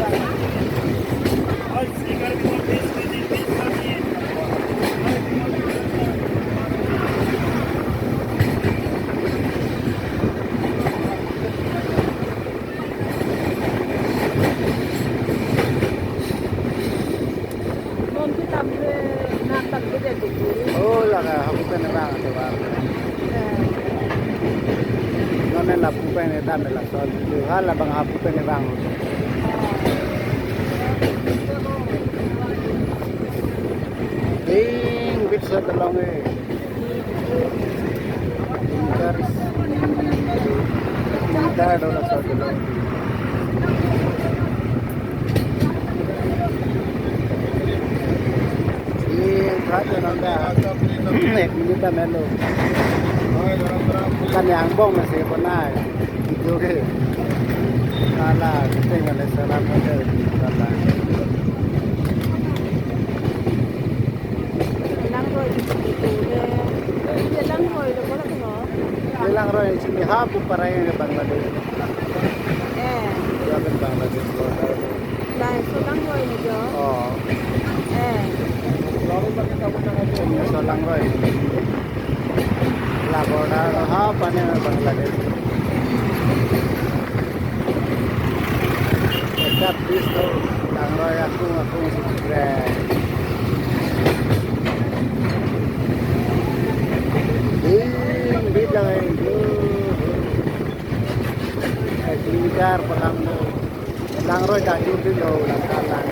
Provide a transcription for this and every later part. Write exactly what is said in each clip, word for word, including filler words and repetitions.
Non ke tamre, na tamre de tu. Oh, la ka hapu pen vang tu ba. Eh. Non ne lapu pen dam la so. Hala bang hapu pen vang. Ding bit sa tolong eh. Inter, inter do la sa tolong. Inter do nang da. Ek minit ta melo. Kan yang bong masih pernah. Itu ke. Ala, kita nggak ada salam ada. Ala. Langroi di situ deh. Dia Langroi deh, kalau tengok. Dia Langroi sini hapu parai ke Bangladesh. Eh. Dia kan Bangladesh border. Lah, so Langroi ni jo. Oh. Eh. Ini so Langroi. La border ha pane Bangladesh. Dekat bis tu Langroi akung akung si kre. Ding bit lang eh. Eh, lingkar palam tu. Langroi ta jur di lo, lang ka lang.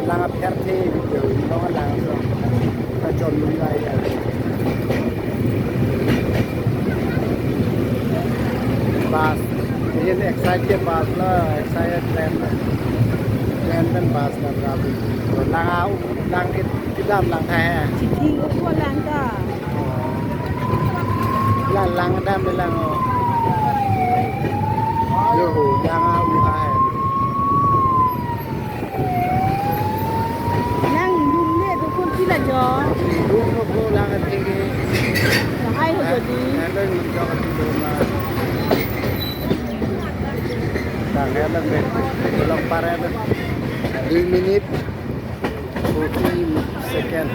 Lang apher the video, long lang so. Ta jon lui lai ya. Bus, ini excited bus la, excited train. Train dan bus la berapa? Lang au, lang kit, kita lang tha hai. Chithi ko lang ta. La lang dam lang o. Yo ho, lang a u hai. Lang lum le do kon pila jo. Lum ko lang a thege. Hai ho jodi. Lang lum jo ka thege ma. Lang ya lang be. Long pare na. Dui minit. Forty second.